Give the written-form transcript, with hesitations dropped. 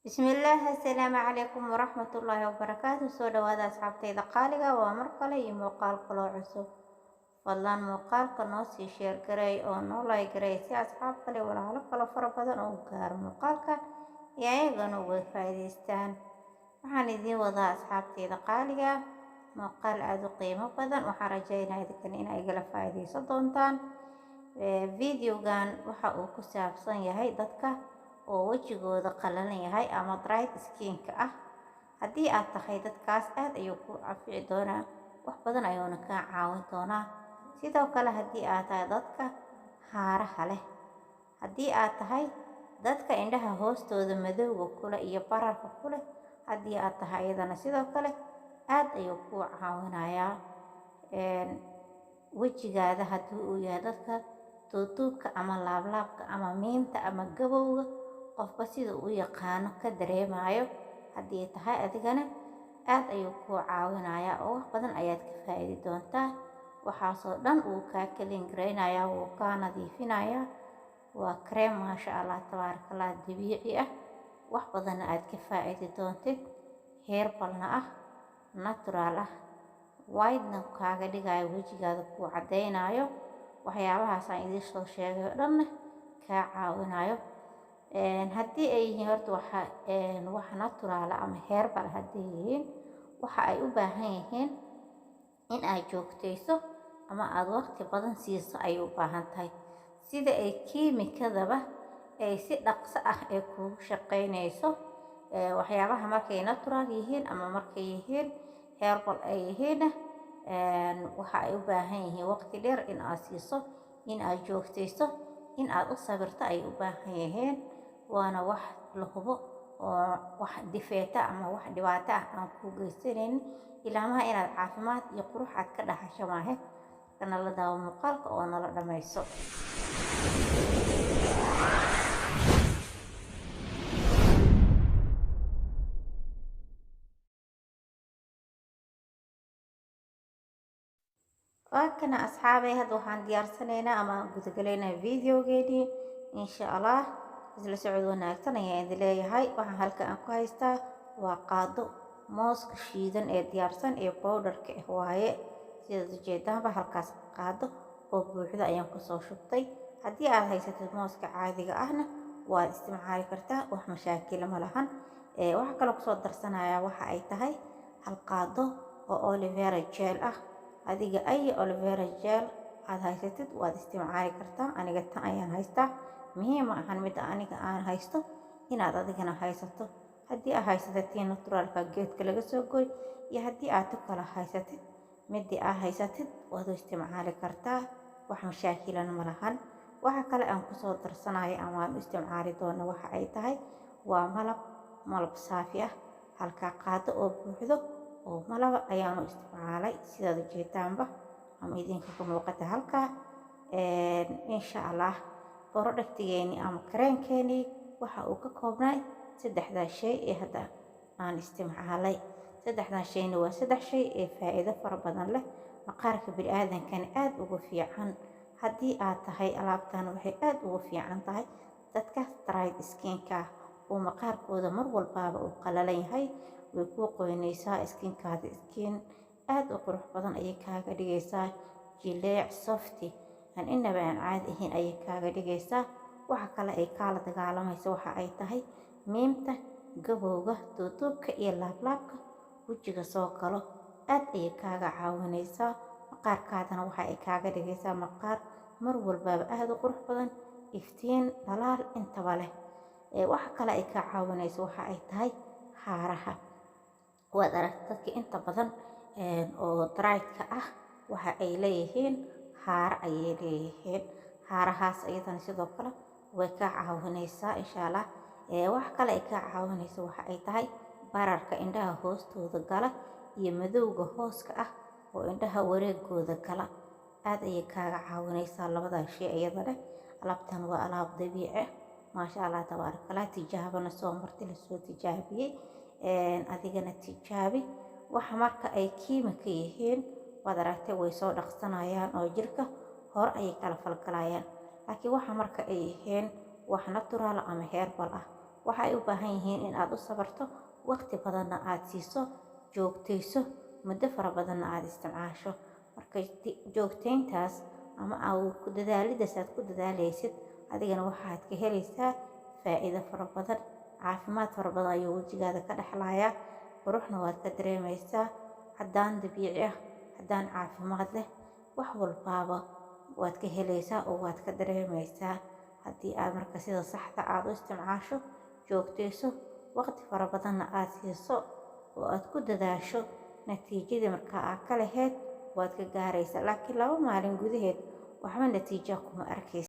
Bismillaah, assalaamu calaykum waraxmatullaahi wabarakaatu. Soo dhawaada asxaabtayda qaaliga, waa mar kale iyo muuqaal kaloo cusub. Fadlan muuqaalka noo sii share gareey oo noo like gareey si asxaab kale, walaalo kale fara badan oo u gaaro muuqaalka iyo ayagana uga faa'iidaystaan. Waxaan idiin wadaa, asxaabtayda qaaliga, muuqaal aada u qiimo badan. Waxaan rajeynaya idinkan inay igala faa'iidaysan doontaan. Videogan waxa uu ku saabsan yahay dadka oo wejigooda qalalan yahay ama dry skinka ah. Haddii aad tahay dadkaas, aad ayuu ku anfici doonaa, wax badan ayuuna kaa caawin doonaa. Sidoo kale, haddii aad tahay dadka haaraha leh, haddii aad tahay dadka indhaha hoostooda madowga kuleh iyo bararka kuleh, haddii aad tahay iyadana sidoo kale aad ayuu kuu caawinayaa. Wejigaada haddii uu yahay dadka tuutuubka ama laablaabka ama miinta ama gabowga, qofba sida uu yaqaano ka dareemayo, haddii tahay adigana aad ayuu kuu caawinayaa oo wax badan ayaad ka faa-iidi doontaa. Waxaasoo dhan wuu kaa clean gareynayaa, wuu kaa nadiifinayaa. Waa kareem, maasha Allah tabaaraka Allah, dabiici ah, wax badanna aad ka faa-iidi doontid, herbalna ah, natural ah, whitena kaaga dhigayo, wejigaada kuu caddeynayo, waxyaabahaas aan idiin soo sheegay oo dhanna kaa caawinayo. Haddii ay yihiin horta waxa wax natural ama herbal hadday yihiin, waxa ay u baahan yihiin in aad joogtayso ama aada waqti badan siiso ayay u baahan tahay. Sida ay kiimikadaba ay si dhaqso ah ay kuugu shaqeynayso, waxyaabaha markay natural yihiin ama markay yihiin herbal ay yihiinna, waxa ay u baahan yihiin waqti dheer in aad siiso, in aad joogtayso, in aad u sabirto ay u baahan yihiin. Waana wax la hubo oo wax difeeta ama wax dhibaato ah aan kuu geysanaynin, ilaamaha inaad caafimaad iyo qurux aad ka dhaxasho maahe. Nala daawo muuqaalka oo nala dhammayso. Waa kana, asxaabay, hadda waxaan diyaarsanaynaa ama aan gudagalaynaa videogeedii, insha Allah. Isla socod wanaagsan ayaan idin leeyahay. Waxaan halka aan ku haystaa waa qaado mooska shiidan ee diyaarsan ee powderka ah waaye. Sidaad ujeedaanba, halkaas qaado oo buuxda ayaan kusoo shubtay. Haddii aad haysatid mooska caadiga ahna, waad isticmaali kartaa, wax mashaakila ma lahan. Waxaa kaloo kusoo darsanayaa waxa ay tahay hal qaado oo aloe vera gel ah. Adiga ay aloe vera gel aad haysatid waad isticmaali kartaa. Aniga tan ayaan haystaa. Muhiim ma ahan midda aniga aan haysto inaad adigana haysato. Haddii aad haysatid tii naturalka geedka laga soo gooy iyo haddii aad tu kala haysatid, midii aad haysatid waad u isticmaali kartaa, wax mashaakilana ma lahan. Waxa kale aan kusoo darsanayo ama aan u isticmaali doono waxa ay tahay waa malab, malab saafi ah. Halkaa qaado oo buuxdo oo malaba ayaanu isticmaalay, sidaad ujeedaanba ama idinka ka muuqata halkaa. Insha Allah, productigeeni ama kareenkeenii waxa uu ka koobnay saddexdaa shay ee hadda aan isticmaalay. Saddexdaa shayna waa saddex shay ee faa'iido fara badan leh, maqaarka bini'aadankana aada ugu fiican. Haddii aad tahay, alaabtan waxay aada ugu fiican tahay dadka dry skinka oo maqaarkooda mar walbaaba uu qalalan yahay. Way kuu qoynaysaa skinkaada, skin aada u qurux badan ayay kaaga dhigaysaa, jileec, soft aan inaba aan caadi ahayn ayay kaaga dhigaysaa. Waxa kale ay kaala dagaalamaysa waxa ay tahay miimta, gabowga, duuduubka iyo laablaabka wejiga soo galo. Aad ayay kaaga caawinaysaa. Maqaarkaadana waxa ay kaaga dhigaysaa maqaar mar walbaaba aada u qurux badan, iftiin, dhalaal intaba leh. Waxa kale ay kaa caawinayso waxa ay tahay haaraha. Waad aragta, dadka inta badan oo dryka ah waxa ay leeyihiin haaro ayay leeyihiin. Haarahaas iyadana sidoo kale way kaa caawinaysaa, insha Allah. Waxa kale ay kaa caawinaysa waxa ay tahay bararka indhaha hoostooda gala iyo madowga hooska ah oo indhaha wareegooda gala. Aad ayay kaaga caawinaysaa labadaa shay iyada leh. Alaabtan waa alaab dabiici ah, maasha Allah tabaaraka Allah, tijaabana soo martay, lasoo tijaabiyey. Adigana tijaabi. Waxa marka ay kiimika yihiin, waad aragtay, way soo dhaqsanayaan oo jirka hore ayay kala falgalayaan. Laakiin waxa marka ay yihiin wax natural ama herbal ah, Waxay u baahan yihiin in aad u sabarto, waqti badanna aad siiso, joogtayso, muddo fara badanna aad isticmaasho. Marka joogtayntaas ama ku dadaalidaas aad ku dadaalaysid, adigana waxaad ka helaysaa faa'iido fara badan. Caafimaad fara badan ayuu wejigaada ka dhexlayaa, quruxna waad ka dareemaysaa, caddaan dabiici ah, caddaan caafimaad leh, wax walbaaba waad ka helaysaa oo waad ka dareemaysaa haddii aad marka sida saxda aad u isticmaasho, joogtayso, waqti fara badanna aad siiso oo aad ku dadaasho. Natiijadii markaa aad ka lahayd waad ka gaaraysaa, laakiin 2 maalin gudaheed waxba natiija kuma arkaysa.